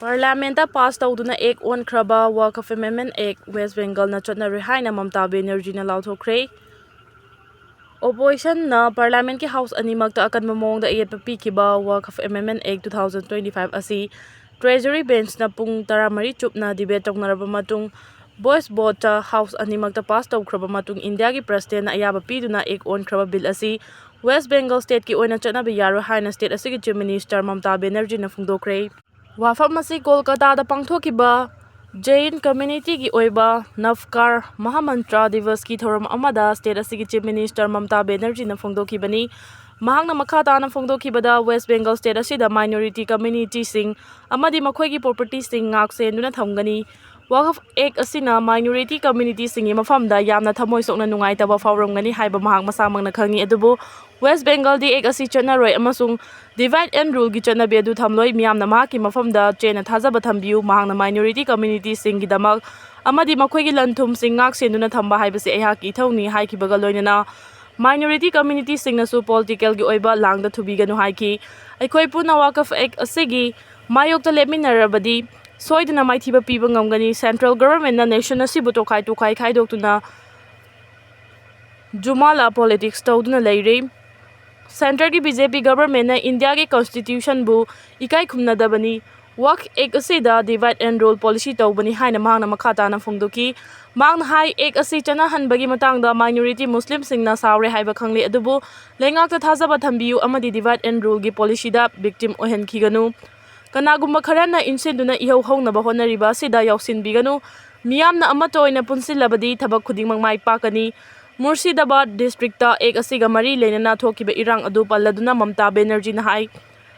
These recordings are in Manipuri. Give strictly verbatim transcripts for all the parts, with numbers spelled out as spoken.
ꯄꯥꯔꯂꯤꯌꯥꯃꯦꯟꯠꯇ ꯄꯥꯁ ꯇꯧꯗꯨꯅ ꯑꯦꯛ ꯑꯣꯟꯈ꯭ꯔꯕ ꯋꯥꯀꯐ ꯑꯦꯃꯦꯟꯃꯦꯟ ꯑꯦꯛ ꯋꯦꯁ ꯕꯦꯡꯒꯜꯅ ꯆꯠꯅꯔꯣꯏ ꯍꯥꯏꯅ ꯃꯃꯇꯥ ꯕꯦꯅꯔꯖꯤꯅ ꯂꯥꯎꯊꯣꯛꯈ꯭ꯔꯦ꯫ ꯑꯣꯄꯣꯖꯤꯁꯟꯅ ꯄꯥꯔꯂꯤꯌꯥꯃꯦꯟꯠꯀꯤ ꯍꯥꯎꯁ ꯑꯅꯤꯃꯛꯇ ꯑꯀꯟꯕ ꯃꯑꯣꯡꯗ ꯑꯌꯦꯠꯄ ꯄꯤꯈꯤꯕ ꯋꯥꯀꯐ ꯑꯦꯃꯦꯟꯃꯦꯟ ꯑꯦꯛ two thousand twenty five ꯑꯁꯤ ꯇ꯭ꯔꯦꯖꯔꯤ ꯕꯦꯟꯁꯅ ꯄꯨꯡ ꯇꯔꯥꯃꯔꯤ ꯆꯨꯞꯅ ꯗꯤꯕꯦꯠ ꯇꯧꯅꯔꯕ ꯃꯇꯨꯡ, ꯚꯣꯏꯁ ꯚꯣꯠꯇ ꯍꯥꯎꯁ ꯑꯅꯤꯃꯛꯇ ꯄꯥꯁ ꯇꯧꯈ꯭ꯔꯕ ꯃꯇꯨꯡ, ꯏꯟꯗꯤꯌꯥꯒꯤ ꯄ꯭ꯔꯁꯤꯗꯦꯟꯅ ꯑꯌꯥꯕ ꯄꯤꯗꯨꯅ ꯑꯦꯛ ꯑꯣꯟꯈ꯭ꯔꯕ ꯕꯤꯜ ꯑꯁꯤ ꯋꯦꯁ ꯕꯦꯡꯒꯜ ꯁ꯭ꯇꯦꯠꯀꯤ ꯑꯣꯏꯅ ꯆꯠꯅꯕ ꯌꯥꯔꯣꯏ ꯍꯥꯏꯅ ꯁ꯭ꯇꯦꯠ ꯑꯁꯤꯒꯤ ꯆꯤꯐ ꯃꯤꯅꯤꯁꯇꯔ ꯃꯃꯇꯥ ꯕꯦꯅꯔꯖꯤꯅ ꯐꯣꯡꯗꯣꯛꯈ꯭ꯔꯦ꯫ ꯋꯥꯐꯝ ꯑꯁꯤ ꯀꯣꯜꯀꯇꯥꯗ ꯄꯥꯡꯊꯣꯛꯈꯤꯕ ꯖꯦꯏꯟ ꯀꯝꯃ꯭ꯌꯨꯅꯤꯇꯤꯒꯤ ꯑꯣꯏꯕ ꯅꯚꯀꯥꯔ ꯃꯍꯥꯃꯟꯇ꯭ꯔ ꯗꯤꯕꯁꯀꯤ ꯊꯧꯔꯝ ꯑꯃꯗ ꯁ꯭ꯇꯦꯠ ꯑꯁꯤꯒꯤ ꯆꯤꯐ ꯃꯤꯅꯤꯁꯇꯔ ꯃꯃꯇꯥ ꯕꯦꯅꯔꯖꯤꯅ ꯐꯣꯡꯗꯣꯛꯈꯤꯕꯅꯤ꯫ ꯃꯍꯥꯛꯅ ꯃꯈꯥ ꯇꯥꯅ ꯐꯣꯡꯗꯣꯛꯈꯤꯕꯗ, ꯋꯦꯁ ꯕꯦꯡꯒꯜ ꯁ꯭ꯇꯦꯠ ꯑꯁꯤꯗ ꯃꯥꯏꯅꯣꯔꯤꯇꯤ ꯀꯝꯃ꯭ꯌꯨꯅꯤꯇꯤꯁꯤꯡ ꯑꯃꯗꯤ ꯃꯈꯣꯏꯒꯤ ꯄ꯭ꯔꯣꯄꯔꯇꯤꯁꯤꯡ ꯉꯥꯛ ꯁꯦꯟꯗꯨꯅ ꯊꯝꯒꯅꯤ꯫ ꯋꯥꯀꯐ ꯑꯦꯛ ꯑꯁꯤꯅ ꯃꯥꯏꯅꯣꯔꯤꯇꯤ ꯀꯝꯃ꯭ꯌꯨꯅꯤꯇꯤꯁꯤꯡꯒꯤ ꯃꯐꯝꯗ ꯌꯥꯝꯅ ꯊꯃꯣꯏ ꯁꯣꯛꯅ ꯅꯨꯡꯉꯥꯏꯇꯕ ꯐꯥꯎꯔꯝꯒꯅꯤ ꯍꯥꯏꯕ ꯃꯍꯥꯛ ꯃꯁꯥꯃꯛꯅ ꯈꯪꯏ, ꯑꯗꯨꯕꯨ ꯋꯦꯁ ꯕꯦꯡꯒꯜꯗꯤ ꯑꯦꯛ ꯑꯁꯤ ꯆꯠꯅꯔꯣꯏ ꯑꯃꯁꯨꯡ ꯗꯤꯚꯥꯏꯗ ꯑꯦꯟ ꯔꯨꯜꯒꯤ ꯆꯠꯅꯕꯤ ꯑꯗꯨ ꯊꯝꯂꯣꯏ꯫ ꯃꯤꯌꯥꯝꯅ ꯃꯍꯥꯛꯀꯤ ꯃꯐꯝꯗ ꯆꯦꯟꯅ ꯊꯥꯖꯕ ꯊꯝꯕꯤꯌꯨ꯫ ꯃꯍꯥꯛꯅ ꯃꯥꯏꯅꯣꯔꯤꯇꯤ ꯀꯝꯃ꯭ꯌꯨꯅꯤꯇꯤꯁꯤꯡꯒꯤꯗꯃꯛ ꯑꯃꯗꯤ ꯃꯈꯣꯏꯒꯤ ꯂꯟ ꯊꯨꯝꯁꯤꯡ ꯉꯥꯛ ꯁꯦꯟꯗꯨꯅ ꯊꯝꯕ ꯍꯥꯏꯕꯁꯤ ꯑꯩꯍꯥꯛꯀꯤ ꯏꯊꯧꯅꯤ ꯍꯥꯏꯈꯤꯕꯒ ꯂꯣꯏꯅꯅ, ꯃꯥꯏꯅꯣꯔꯤꯇꯤ ꯀꯝꯃ꯭ꯌꯨꯅꯤꯇꯤꯁꯤꯡꯅꯁꯨ ꯄꯣꯂꯤꯇꯤꯀꯦꯜꯒꯤ ꯑꯣꯏꯕ ꯂꯥꯡꯗ ꯊꯨꯕꯤꯒꯅꯨ ꯍꯥꯏꯈꯤ꯫ ꯑꯩꯈꯣꯏ ꯄꯨꯟꯅ ꯋꯥꯀꯐ ꯑꯦꯛ ꯑꯁꯤꯒꯤ ꯃꯥꯌꯣꯛꯇ ꯂꯦꯞꯃꯤꯟꯅꯔꯕꯗꯤ ꯁꯣꯏꯗꯅ ꯃꯥꯏꯊꯤꯕ ꯄꯤꯕ ꯉꯝꯒꯅꯤ꯫ ꯁꯦꯟꯇ꯭ꯔꯦꯜ ꯒꯚꯔꯟꯃꯦꯟꯠꯅ ꯅꯦꯁꯟ ꯑꯁꯤꯕꯨ ꯇꯣꯈꯥꯏ ꯇꯣꯈꯥꯏ ꯈꯥꯏꯗꯣꯛꯇꯨꯅ ꯖꯨꯃꯥꯂꯥ ꯄꯣꯂꯤꯇꯤꯛꯁ ꯇꯧꯗꯨꯅ ꯂꯩꯔꯤ꯫ ꯁꯦꯟꯇ꯭ꯔꯒꯤ ꯕꯤ ꯖꯦ ꯄꯤ ꯒꯚꯔꯟꯃꯦꯟꯠꯅ ꯏꯟꯗꯤꯌꯥꯒꯤ ꯀꯟꯁꯇꯤꯇ꯭ꯌꯨꯁꯟꯕꯨ ꯏꯀꯥꯏ ꯈꯨꯝꯅꯗꯕꯅꯤ꯫ ꯋꯥꯀꯐ ꯑꯦꯛ ꯑꯁꯤꯗ ꯗꯤꯚꯥꯏꯗ ꯑꯦꯟ ꯔꯨꯜ ꯄꯣꯂꯤꯁꯤ ꯇꯧꯕꯅꯤ ꯍꯥꯏꯅ ꯃꯍꯥꯛꯅ ꯃꯈꯥ ꯇꯥꯅ ꯐꯣꯡꯗꯣꯛꯈꯤ꯫ ꯃꯍꯥꯛꯅ ꯍꯥꯏ, ꯑꯦꯛ ꯑꯁꯤ ꯆꯠꯅꯍꯟꯕꯒꯤ ꯃꯇꯥꯡꯗ ꯃꯥꯏꯅꯣꯔꯤꯇꯤ ꯃꯨꯁꯂꯤꯝꯁꯤꯡꯅ ꯁꯥꯎꯔꯦ ꯍꯥꯏꯕ ꯈꯪꯂꯦ, ꯑꯗꯨꯕꯨ ꯂꯩꯉꯥꯛꯇ ꯊꯥꯖꯕ ꯊꯝꯕꯤꯌꯨ ꯑꯃꯗꯤ ꯗꯤꯚꯥꯏꯗ ꯑꯦꯟ ꯔꯨꯜꯒꯤ ꯄꯣꯂꯤꯁꯤꯗ ꯚꯤꯛꯇꯤꯝ ꯑꯣꯏꯍꯟꯈꯤꯒꯅꯨ꯫ ꯀꯅꯥꯒꯨꯝꯕ ꯈꯔꯅ ꯏꯟꯁꯤꯟꯗꯨꯅ ꯏꯍꯧ ꯍꯧꯅꯕ ꯍꯣꯠꯅꯔꯤꯕ ꯑꯁꯤꯗ ꯌꯥꯎꯁꯤꯟꯕꯤꯒꯅꯨ꯫ ꯃꯤꯌꯥꯝꯅ ꯑꯃꯠꯇ ꯑꯣꯏꯅ ꯄꯨꯟꯁꯤꯜꯂꯕꯗꯤ ꯊꯕꯛ ꯈꯨꯗꯤꯡꯃꯛ ꯃꯥꯏ ꯄꯥꯛꯀꯅꯤ꯫ ꯃꯨꯔꯁꯤꯗꯥꯕꯥꯗ ꯗꯤꯁꯇ꯭ꯔꯤꯛꯇ ꯑꯦꯛ ꯑꯁꯤꯒ ꯃꯔꯤ ꯂꯩꯅꯅ ꯊꯣꯛꯈꯤꯕ ꯏꯔꯥꯡ ꯑꯗꯨ ꯄꯜꯂꯗꯨꯅ ꯃꯃꯇꯥ ꯕꯦꯅꯔꯖꯤꯅ ꯍꯥꯏ,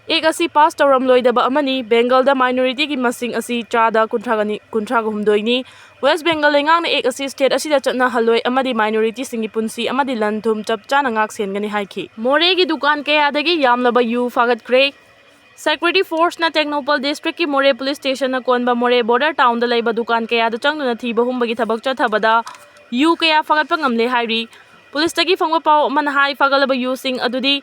ꯑꯦꯛ ꯑꯁꯤ ꯄꯥꯁ ꯇꯧꯔꯝꯂꯣꯏꯗꯕ ꯑꯃꯅꯤ꯫ ꯕꯦꯡꯒꯜꯗ ꯃꯥꯏꯅꯣꯔꯤꯇꯤꯒꯤ ꯃꯁꯤꯡ ꯑꯁꯤ ꯆꯥꯗ ꯀꯨꯟꯊ꯭ꯔꯥꯒꯅꯤ-, ꯀꯨꯟꯊ꯭ꯔꯥꯒ ꯍꯨꯝꯗꯣꯏꯅꯤ꯫ ꯋꯦꯁ ꯕꯦꯡꯒꯜ ꯂꯩꯉꯥꯛꯅ ꯑꯦꯛ ꯑꯁꯤ ꯁ꯭ꯇꯦꯠ ꯑꯁꯤꯗ ꯆꯠꯅꯍꯜꯂꯣꯏ ꯑꯃꯗꯤ ꯃꯥꯏꯅꯣꯔꯤꯇꯤꯁꯤꯡꯒꯤ ꯄꯨꯟꯁꯤ ꯑꯃꯗꯤ ꯂꯟ ꯊꯨꯝ ꯆꯞ ꯆꯥꯅ ꯉꯥꯛ ꯁꯦꯟꯒꯅꯤ ꯍꯥꯏꯈꯤ꯫ ꯃꯣꯔꯦꯒꯤ ꯗꯨꯀꯥꯟ ꯀꯌꯥꯗꯒꯤ ꯌꯥꯝꯂꯕ ꯌꯨ ꯐꯥꯒꯠꯈ꯭ꯔꯦ꯫ ꯁꯦꯀ꯭ꯌꯨꯔꯤꯇꯤ ꯐꯣꯔꯁꯅ ꯇꯦꯡꯅꯧꯄꯜ ꯗꯤꯁꯇ꯭ꯔꯤꯛꯀꯤ ꯃꯣꯔꯦ ꯄꯨꯂꯤꯁ ꯁ꯭ꯇꯦꯁꯟꯅ ꯀꯣꯟꯕ ꯃꯣꯔꯦ ꯕꯣꯔꯗꯔ ꯇꯥꯎꯟꯗ ꯂꯩꯕ ꯗꯨꯀꯥꯟ ꯀꯌꯥꯗ ꯆꯪꯗꯨꯅ ꯊꯤꯕ ꯍꯨꯝꯕꯒꯤ ꯊꯕꯛ ꯆꯠꯊꯕꯗ ꯌꯨ ꯀꯌꯥ ꯐꯥꯒꯠꯄ ꯉꯝꯂꯦ ꯍꯥꯏꯔꯤ꯫ ꯄꯨꯂꯤꯁꯇꯒꯤ ꯐꯪꯕ ꯄꯥꯎ ꯑꯃꯅ ꯍꯥꯏ, ꯐꯥꯒꯠꯂꯕ ꯌꯨꯁꯤꯡ ꯑꯗꯨꯗꯤ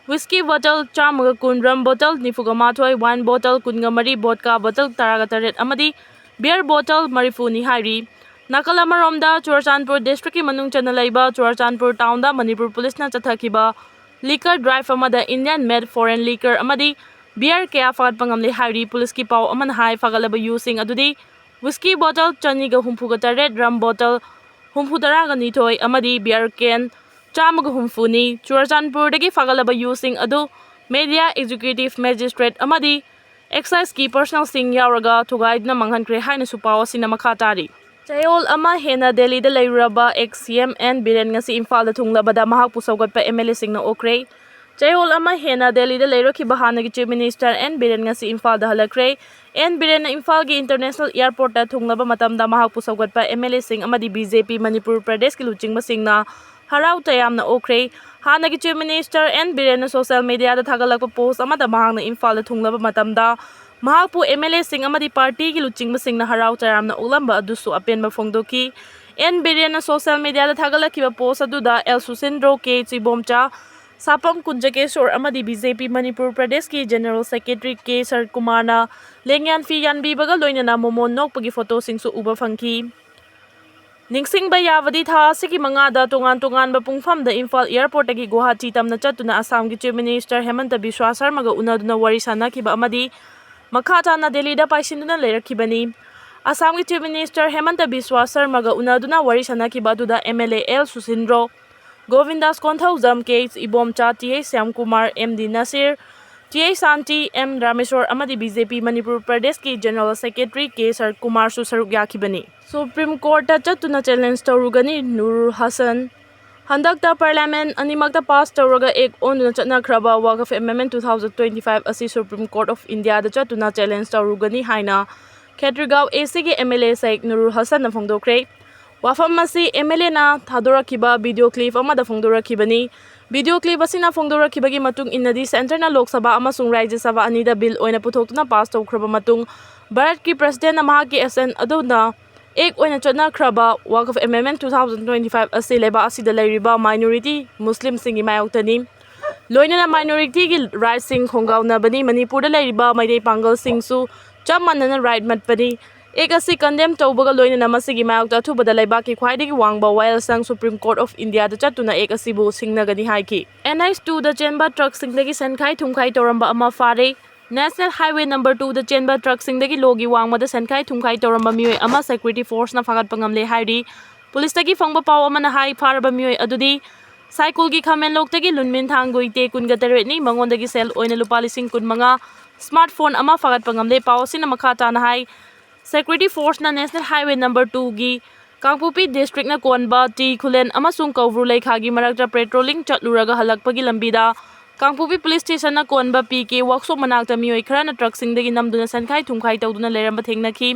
whisky bottle ꯆꯥꯝꯃꯒ ꯀꯨꯟ, rum bottle ꯅꯤꯐꯨꯒ ꯃꯥꯊꯣꯏ, wine bottle ꯀꯨꯟꯒ ꯃꯔꯤ, vodka bottle ꯇꯔꯥꯒ ꯇꯔꯦꯠ ꯑꯃꯗꯤ beer bottle ꯃꯔꯤꯐꯨꯅꯤ ꯍꯥꯏꯔꯤ꯫ ꯅꯥꯀꯜ ꯑꯃꯔꯣꯝꯗ, ꯆꯨꯔꯆꯥꯟꯄꯨꯔ districtꯀꯤ ꯃꯅꯨꯡ ꯆꯟꯅ ꯂꯩꯕ ꯆꯨꯔꯆꯥꯟꯄꯨꯔ townꯗ ꯃꯅꯤꯄꯨꯔ policeꯅ ꯆꯠꯊꯈꯤꯕ liquor drive ꯑꯃꯗ Indian made foreign liquor ꯑꯃꯗꯤ beer ꯀꯌꯥ ꯐꯥꯒꯠꯄ ꯉꯝꯂꯦ ꯍꯥꯏꯔꯤ꯫ Policeꯀꯤ ꯄꯥꯎ ꯑꯃꯅ ꯍꯥꯏ, ꯐꯥꯒꯠꯂꯕ ꯌꯨꯁꯤꯡ ꯑꯗꯨꯗꯤ whisky bottle ꯆꯅꯤꯒ ꯍꯨꯝꯐꯨꯒ ꯇꯔꯦꯠ, rum bottle ꯍꯨꯝꯐꯨ ꯇꯔꯥꯒ ꯅꯤꯊꯣꯏ ꯑꯃꯗꯤ beer can ꯆꯥꯝꯃꯒ ꯍꯨꯝꯐꯨꯅꯤ꯫ ꯆꯨꯔꯆꯥꯟꯄꯨꯔꯗꯒꯤ ꯐꯥꯒꯠꯂꯕ ꯌꯨꯁꯤꯡ ꯑꯗꯨ media, executive magistrate ꯑꯃꯗꯤ exciseꯀꯤ personnelꯁꯤꯡ ꯌꯥꯎꯔꯒ ꯊꯨꯒꯥꯏꯗꯨꯅ ꯃꯥꯡꯍꯟꯈ꯭ꯔꯦ ꯍꯥꯏꯅꯁꯨ ꯄꯥꯎ ꯑꯁꯤꯅ ꯃꯈꯥ ꯇꯥꯔꯤ꯫ ꯆꯌꯣꯜ ꯑꯃ ꯍꯦꯟꯅ ꯗꯦꯜꯂꯤꯗ ꯂꯩꯔꯨꯔꯕ ex CM N ꯕꯤꯔꯦꯟ ꯉꯁꯤ ꯏꯝꯐꯥꯜꯗ ꯊꯨꯡꯂꯕꯗ ꯃꯍꯥꯛꯄꯨ ꯁꯧꯒꯠꯄ MLAꯁꯤꯡꯅ ꯑꯣꯛꯈ꯭ꯔꯦ꯫ ꯆꯌꯣꯜ ꯑꯃ ꯍꯦꯟꯅ ꯗꯦꯜꯂꯤꯗ ꯂꯩꯔꯛꯈꯤꯕ ꯍꯥꯟꯅꯒꯤ Chief Minister N ꯕꯤꯔꯦꯟ ꯉꯁꯤ ꯏꯝꯐꯥꯜꯗ ꯍꯜꯂꯛꯈ꯭ꯔꯦ꯫ N ꯕꯤꯔꯦꯟꯅ ꯏꯝꯐꯥꯜꯒꯤ international airportꯇ ꯊꯨꯡꯂꯕ ꯃꯇꯝꯗ ꯃꯍꯥꯛꯄꯨ ꯁꯧꯒꯠꯄ MLAꯁꯤꯡ ꯑꯃꯗꯤ BJP ꯃꯅꯤꯄꯨꯔ ꯄ꯭ꯔꯗꯦꯁꯀꯤ ꯂꯨꯆꯤꯡꯕꯁꯤꯡꯅ ꯍꯔꯥꯎ ꯇꯌꯥꯝꯅ ꯑꯣꯛꯈ꯭ꯔꯦ꯫ ꯍꯥꯟꯅꯒꯤ Chief Minister N ꯕꯤꯔꯦꯟꯅ social mediaꯗ ꯊꯥꯒꯠꯂꯛꯄ post ꯑꯃꯗ ꯃꯍꯥꯛꯅ ꯏꯝꯐꯥꯜꯗ ꯊꯨꯡꯂꯕ ꯃꯇꯝꯗ ꯃꯍꯥꯛꯄꯨ MLAꯁꯤꯡ ꯑꯃꯗꯤ partyꯒꯤ ꯂꯨꯆꯤꯡꯕꯁꯤꯡꯅ ꯍꯔꯥꯎ ꯇꯌꯥꯝꯅ ꯑꯣꯛꯂꯝꯕ ꯑꯗꯨꯁꯨ ꯑꯄꯦꯟꯕ ꯐꯣꯡꯗꯣꯛꯈꯤ꯫ N ꯕꯤꯔꯦꯟꯅ social mediaꯗ ꯊꯥꯒꯠꯂꯛꯈꯤꯕ post ꯑꯗꯨꯗ L ꯁꯨꯁꯤꯟꯗ꯭ꯔꯣ, K ꯏꯕꯣꯝꯆꯥ, ꯁꯥꯄꯝ ꯀꯨꯟꯖꯀꯦꯁꯣꯔ ꯑꯃꯗꯤ BJP ꯃꯅꯤꯄꯨꯔ ꯄ꯭ꯔꯗꯦꯁꯀꯤ General Secretary K ꯁꯔꯠꯀꯨꯃꯥꯔꯅ ꯂꯦꯡꯌꯥꯟ ꯐꯤ ꯌꯥꯟꯕꯤꯕꯒ ꯂꯣꯏꯅꯅ ꯃꯣꯃꯣꯟ ꯅꯣꯛꯄꯒꯤ photoꯁꯤꯡꯁꯨ ꯎꯕ ꯐꯪꯈꯤ꯫ ꯅꯤꯡꯁꯤꯡꯕ ꯌꯥꯕꯗꯤ, ꯊꯥ ꯑꯁꯤꯒꯤ ꯃꯉꯥꯗ ꯇꯣꯉꯥꯟ ꯇꯣꯉꯥꯟꯕ ꯄꯨꯡꯐꯝꯗ ꯏꯝꯐꯥꯜ airportꯇꯒꯤ ꯒꯨꯋꯥꯍꯥꯇꯤ ꯇꯝꯅ ꯆꯠꯇꯨꯅ ꯑꯁꯥꯝꯒꯤ Chief Minister ꯍꯦꯃꯟꯇ ꯕꯤꯁ꯭ꯋꯥ ꯁꯔꯃꯒ ꯎꯅꯗꯨꯅ ꯋꯥꯔꯤ ꯁꯥꯅꯈꯤꯕ ꯑꯃꯗꯤ ꯃꯈꯥ ꯇꯥꯅ ꯗꯦꯜꯂꯤꯗ ꯄꯥꯏꯁꯤꯟꯗꯨꯅ ꯂꯩꯔꯛꯈꯤꯕꯅꯤ꯫ ꯑꯁꯥꯝꯒꯤ Chief Minister ꯍꯦꯃꯟꯇ ꯕꯤꯁ꯭ꯋꯥ ꯁꯔꯃꯒ ꯎꯅꯗꯨꯅ ꯋꯥꯔꯤ ꯁꯥꯅꯈꯤꯕ ꯑꯗꯨꯗ MLA L ꯁꯨꯁꯤꯟꯗ꯭ꯔꯣ, ꯒꯣꯕꯤꯟꯗꯥꯁ Konthoujam, K Ibomcha, T Shyamkumar, M ꯗꯤ ꯅꯁꯤꯔ, T ꯁꯥꯟꯇꯤ, M ꯔꯥꯃꯦꯁꯣꯔ ꯑꯃꯗꯤ BJP ꯃꯅꯤꯄꯨꯔ ꯄ꯭ꯔꯗꯦꯁꯀꯤ General Secretary K ꯁꯔꯠꯀꯨꯃꯥꯔꯁꯨ ꯁꯔꯨꯛ ꯌꯥꯈꯤꯕꯅꯤ꯫ Supreme Courtꯇ ꯆꯠꯇꯨꯅ challenge ꯇꯧꯔꯨꯒꯅꯤ ꯅꯨꯔꯨꯜ ꯍꯁꯟ꯫ ꯍꯟꯗꯛꯇ Parliament ꯑꯅꯤꯃꯛꯇ pass ꯇꯧꯔꯒ act ꯑꯣꯟꯗꯨꯅ ꯆꯠꯅꯈ꯭ꯔꯕ Waqf Amendment two thousand twenty-five ꯑꯁꯤ Supreme Court of Indiaꯗ ꯆꯠꯇꯨꯅ challenge ꯇꯧꯔꯨꯒꯅꯤ ꯍꯥꯏꯅ ꯈꯦꯇ꯭ꯔꯤꯒꯥꯎ ACꯒꯤ MLA ꯁꯩꯈ ꯅꯨꯔꯨꯜ ꯍꯁꯟꯅ ꯐꯣꯡꯗꯣꯛꯈ꯭ꯔꯦ꯫ ꯋꯥꯐꯝ ꯑꯁꯤ MLAꯅ ꯊꯥꯗꯣꯔꯛꯈꯤꯕ video clip ꯑꯃꯗ ꯐꯣꯡꯗꯣꯔꯛꯈꯤꯕꯅꯤ꯫ Video clip ꯑꯁꯤꯅ ꯐꯣꯡꯗꯣꯔꯛꯈꯤꯕꯒꯤ ꯃꯇꯨꯡ ꯏꯟꯅꯗꯤ, centreꯅ ꯂꯣꯛ ꯁꯚꯥ ꯑꯃꯁꯨꯡ ꯔꯥꯖ꯭ꯌ ꯁꯚꯥ ꯑꯅꯤꯗ bill ꯑꯣꯏꯅ ꯄꯨꯊꯣꯛꯇꯨꯅ pass ꯇꯧꯈ꯭ꯔꯕ ꯃꯇꯨꯡ, ꯚꯥꯔꯠꯀꯤ Presidentꯅ ꯃꯍꯥꯛꯀꯤ assent ꯑꯗꯨꯅ act ꯑꯣꯏꯅ ꯆꯠꯅꯈ꯭ꯔꯕ Waqf Amendment two thousand twenty-five ꯑꯁꯤ ꯂꯩꯕꯥꯛ ꯑꯁꯤꯗ ꯂꯩꯔꯤꯕ minority Muslimꯁꯤꯡꯒꯤ ꯃꯥꯌꯣꯛꯇꯅꯤ꯫ ꯂꯣꯏꯅꯅ ꯃꯥꯏꯅꯣꯔꯤꯇꯤꯒꯤ ꯔꯥꯏꯠꯁꯤꯡ ꯈꯣꯡꯒꯥꯎꯅꯕꯅꯤ꯫ ꯃꯅꯤꯄꯨꯔꯗ ꯂꯩꯔꯤꯕ ꯃꯩꯇꯩ ꯄꯥꯡꯒꯜꯁꯤꯡꯁꯨ ꯆꯞ ꯃꯥꯟꯅꯅ ꯔꯥꯏꯠ ꯃꯠꯄꯅꯤ꯫ ꯑꯦꯛ ꯑꯁꯤ ꯀꯟꯗꯦꯝ ꯇꯧꯕꯒ ꯂꯣꯏꯅꯅ ꯃꯁꯤꯒꯤ ꯃꯥꯌꯣꯛꯇ ꯑꯊꯨꯕꯗ ꯂꯩꯕꯥꯛꯀꯤ ꯈ꯭ꯋꯥꯏꯗꯒꯤ ꯋꯥꯡꯕ ꯋꯥꯌꯦꯜꯁꯪ Supreme Court of India ꯗ ꯆꯠꯇꯨꯅ ꯑꯦꯛ ꯑꯁꯤꯕꯨ ꯁꯤꯡꯅꯒꯅꯤ ꯍꯥꯏꯈꯤ꯫ ꯑꯦꯟ ꯑꯩꯆ ꯇꯨꯗ ꯆꯦꯟꯕ ꯇ꯭ꯔꯛꯁꯤꯡꯗꯒꯤ ꯁꯦꯟꯈꯥꯏ ꯊꯨꯝꯈꯥꯏ ꯇꯧꯔꯝꯕ ꯑꯃ ꯐꯥꯔꯦ꯫ ꯅꯦꯁꯅꯦꯜ ꯍꯥꯏꯋꯦ ꯅꯝꯕꯔ ꯇꯨꯗ ꯆꯦꯟꯕ ꯇ꯭ꯔꯛꯁꯤꯡꯗꯒꯤ ꯂꯣꯒꯤ ꯋꯥꯡꯃꯗ ꯁꯦꯟꯈꯥꯏ ꯊꯨꯝꯈꯥꯏ ꯇꯧꯔꯝꯕ ꯃꯤꯑꯣꯏ ꯑꯃ ꯁꯦꯀ꯭ꯌꯨꯔꯤꯇꯤ ꯐꯣꯔꯁꯅ ꯐꯥꯒꯠꯄ ꯉꯝꯂꯦ ꯍꯥꯏꯔꯤ꯫ ꯄꯨꯂꯤꯁꯇꯒꯤ ꯐꯪꯕ ꯄꯥꯎ ꯑꯃꯅ ꯍꯥꯏ, ꯐꯥꯔꯕ ꯃꯤꯑꯣꯏ ꯑꯗꯨꯗꯤ ꯁꯥꯏꯀꯨꯜꯒꯤ ꯈꯥꯃꯦꯟꯂꯣꯛꯇꯒꯤ ꯂꯨꯟꯃꯤꯟꯊꯥꯡ ꯒꯨꯏꯇꯦ, ꯀꯨꯟꯒ ꯇꯔꯦꯠꯅꯤ꯫ ꯃꯉꯣꯟꯗꯒꯤ ꯁꯦꯜ ꯑꯣꯏꯅ ꯂꯨꯄꯥ ꯂꯤꯁꯤꯡ ꯀꯨꯟꯃꯉꯥ, ꯁ꯭ꯃꯥꯔꯠ ꯐꯣꯟ ꯑꯃ ꯐꯥꯒꯠꯄ ꯉꯝꯂꯦ꯫ ꯄꯥꯎ ꯑꯁꯤꯅ ꯃꯈꯥ ꯇꯥꯅ ꯍꯥꯏ, ꯁꯦꯀ꯭ꯌꯨꯔꯤꯇꯤ ꯐꯣꯔꯁꯅ ꯅꯦꯁꯅꯦꯜ ꯍꯥꯏꯋꯦ ꯅꯝꯕꯔ ꯇꯨꯒꯤ ꯀꯥꯡꯄꯣꯛꯄꯤ ꯗꯤꯁꯇ꯭ꯔꯤꯛꯅ ꯀꯣꯟꯕ ꯇꯤ ꯈꯨꯂꯦꯟ ꯑꯃꯁꯨꯡ ꯀꯧꯕ꯭ꯔꯨ ꯂꯩꯈꯥꯒꯤ ꯃꯔꯛꯇ ꯄꯦꯇ꯭ꯔꯣꯂꯤꯡ ꯆꯠꯂꯨꯔꯒ ꯍꯜꯂꯛꯄꯒꯤ ꯂꯝꯕꯤꯗ ꯀꯥꯡꯄꯣꯛꯄꯤ ꯄꯨꯂꯤꯁ ꯁ꯭ꯇꯦꯁꯟꯅ ꯀꯣꯟꯕ ꯄꯤ ꯀꯦ ꯋꯥꯛꯁꯣꯞ ꯃꯅꯥꯛꯇ ꯃꯤꯑꯣꯏ ꯈꯔꯅ ꯇ꯭ꯔꯛꯁꯤꯡꯗꯒꯤ ꯅꯝꯗꯨꯅ ꯁꯦꯟꯈꯥꯏ ꯊꯨꯝꯈꯥꯏ ꯇꯧꯗꯨꯅ ꯂꯩꯔꯝꯕ ꯊꯦꯡꯅꯈꯤ꯫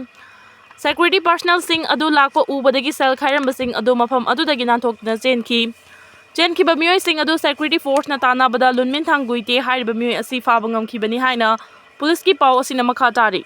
ꯁꯦꯀ꯭ꯌꯨꯔꯤꯇꯤ ꯄꯥꯔꯁꯅꯦꯜꯁꯤꯡ ꯑꯗꯨ ꯂꯥꯛꯄ ꯎꯕꯗꯒꯤ ꯁꯦꯜ ꯈꯥꯏꯔꯝꯕꯁꯤꯡ ꯑꯗꯨ ꯃꯐꯝ ꯑꯗꯨꯗꯒꯤ ꯅꯥꯟꯊꯣꯛꯇꯨꯅ ꯆꯦꯟꯈꯤ꯫ ꯆꯦꯟꯈꯤꯕ ꯃꯤꯑꯣꯏꯁꯤꯡ ꯑꯗꯨ ꯁꯦꯀ꯭ꯌꯨꯔꯤꯇꯤ ꯐꯣꯔꯁꯅ ꯇꯥꯟꯅꯕꯗ ꯂꯨꯟꯃꯤꯟꯊꯥꯡ ꯒꯨꯏꯇꯦ ꯍꯥꯏꯔꯤꯕ ꯃꯤꯑꯣꯏ ꯑꯁꯤ ꯐꯥꯕ ꯉꯝꯈꯤꯕꯅꯤ ꯍꯥꯏꯅ ꯄꯨꯂꯤꯁꯀꯤ ꯄꯥꯎ ꯑꯁꯤꯅ ꯃꯈꯥ ꯇꯥꯔꯤ꯫